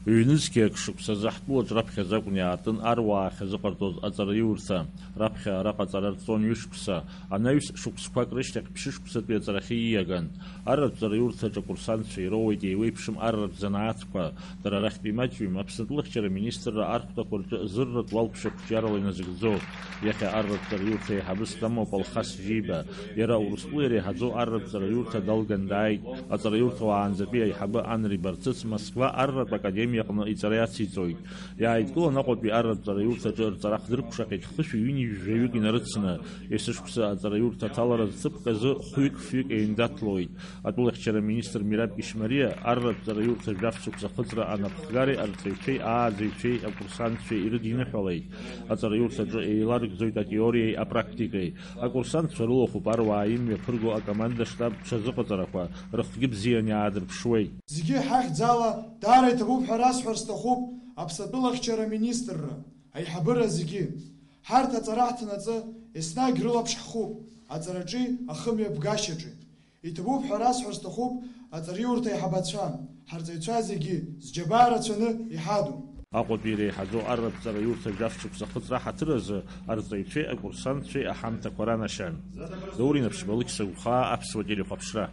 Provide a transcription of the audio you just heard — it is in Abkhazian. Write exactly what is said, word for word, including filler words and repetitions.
Ҩнызқьи акы шықәсазы ҳтәылаҿ раԥхьаӡа акәын иаартын аруаа ахьазыҟарҵоз аҵараиурҭа. Раԥхьа араҟа аҵара рҵон ҩышықәса, анаҩс шықәсқәак рышьҭахь ԥшьышықәсатәи аҵарахьы ииаган. Арратә ҵараиурҭаҿы акурсантцәа ироуеит еиуеиԥшым арратә занааҭқәа. Дара рахьтә имаҷҩым Аԥсны атәылахьчара аминистрра архәҭақәа рҿы зырратә уалԥшьа қәҿиарала иназыгӡоу. Иахьа арратә ҵараиурҭа аиҳабы Стамоуп Алхас Џьиба. Иара Урыстәыла иреиҳаӡоу арратә ҵараиурҭа далган дааит. Аҵараиурҭа уаанӡатәи аиҳабы Анри Барцыц Москва арратә академиаҟны иҵара иациҵоит. Иааидкылан Аҟәатәи арратә ҵараиурҭаҿы рҵара хдыркәшахьеит хҭышәи ҩынҩажәаҩык инарыцны. Есышықәса аҵараиурҭа аҭаларазы ҭыԥк азы хәҩык-фҩык еиндаҭлоит. Атәылахьчара министр Мираб Ишмариа арратә ҵараиурҭа жәаф шықәса ахыҵра анапхгареи арҵаҩцәеи, ааӡаҩцәеи, акурсантцәеи ирыдиныҳәалеит. Аҵараиурҭаҿы еиларгӡоит атеориеи апрактикеи. Акурсантцәа рылахәуп аруаа имҩаԥырго акоманда-штаб ҽазыҟаҵарақәа, рыхгьы бзиан иаадырԥшуеит. Зегьы ҳахьӡала даара иҭабуп ҳәа расҳәар сҭахуп Аԥсны атәылахьчара аминистрра, аиҳабыра зегьы. Ҳарҭ аҵара ҳҭанаҵы еснагь рылаԥш ҳхуп аҵараҿи ахымҩаԥгашьаҿи. Иҭабуп ҳәа расҳәар сҭахуп аҵараиурҭа аиҳабацәа, ҳарҵаҩцәа зегьы зџьабаа рацәаны иҳаду. Аҟәатәи иреиҳаӡоу арратә ҵараиурҭа жәаф шықәса ахыҵра ҳаҭыр азы арҵаҩцәеи акурсантцәеи аҳамҭақәа ранашьан. Даур Инаԥшьба, Лықьса Гәхаа, Аԥсуа телехәаԥшра.